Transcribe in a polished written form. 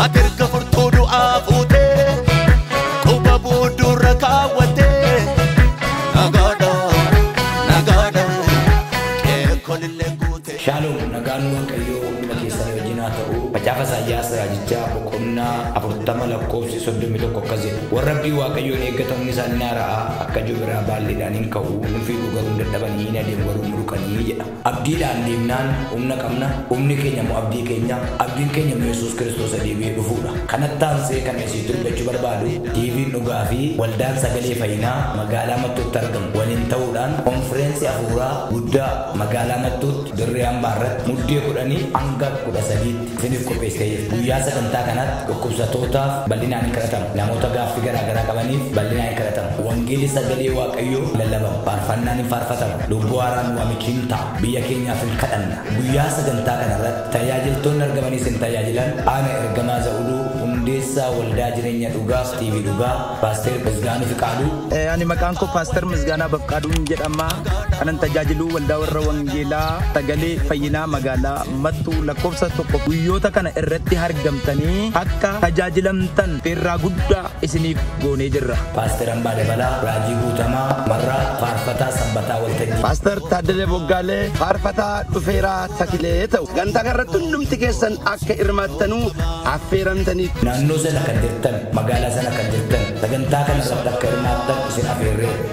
Ati erga furtuu du'aa fuutee quba boodduurra kaawwattee nagaadha nagaadha qeekkoon illee guute. Shaaloom, nagaan Waaqayyoo hunduma keessanii wajjin haa ta'u. Macaafa Isaayyaas raajichaa boqonnaa 40 lakkoofsi 31 akkas jedha. Warra abdii Waaqayyoon eeggatan humni isaanii ni haara'a, akka jobiraa baalleedhaan hin ka'u, hin fiigu garuu hin dadhabanii, hin adeemu garuu hin ruqanii jedha. Abdiidhaan deemnaan humna qabna, humni keenya immoo abdii keenya, abdiin keenya immoo Yesuus Kiristoos deebi'ee dhufuudha. Kanatti aansee kan isin dubbachuu barbaadu, TV'n dhugaa fi waldaan sagalee fayyinaa magaalaa Mattuutti argamu waliin ta'uudhaan konfireensii hafuuraa guddaa magaalaa Mattuutti dirree hambaa irratti Muddee 10 hanga 13tti isiniif qopheessitee jirti. Guyyaa sagantaa kanaatti dhukkubsatootaaf bal'inaan hin kadhatamu. Namoota gaaffii garaa garaa qabaniif bal'inaan hin kadhatamu. Wangeelli sagalee Waaqayyoo lallabama. Faarfannaan hin faarfatama. Lubbuu haaraan waamichi hin ta'a. Biyya keenyaaf hin kadhanna. Guyyaa sagantaa kana irratti tajaajiltoonni argamanii isin tajaajilan ana Ergamaa Za'uduu, hundeessaa waldaa jireenya dhugaa TV dhugaa, Paaster Misgaanuu Fiqaaduu. Ani maqaan koo Paaster Misgaanaa Bafqaaduun jedhama. Kanan tajaajilu waldaa warra Wangeelaa Sagalee Fayyinaa magaalaa Mattuu lakkoofsa 1. Guyyoota kana irratti argamtanii akka tajaajilamtan feerraa guddaa isiniif goonee jirra. Paaster Hambaa Dabalaa, Raajii Guutamaa Marraa, Faarfataa Sanbataa Waltajjii. Paaster Taaddalee Boggaalee, Faarfataa Dhufeeraa Takilee ta'u. Sagantaa kanarratti hundumti keessan akka hirmaattanuu affeeramtanii. Naannoo sana kan jirtan, magaalaa sana kan jirtan, sagantaa kana irratti akka hirmaattan isin afeerreera.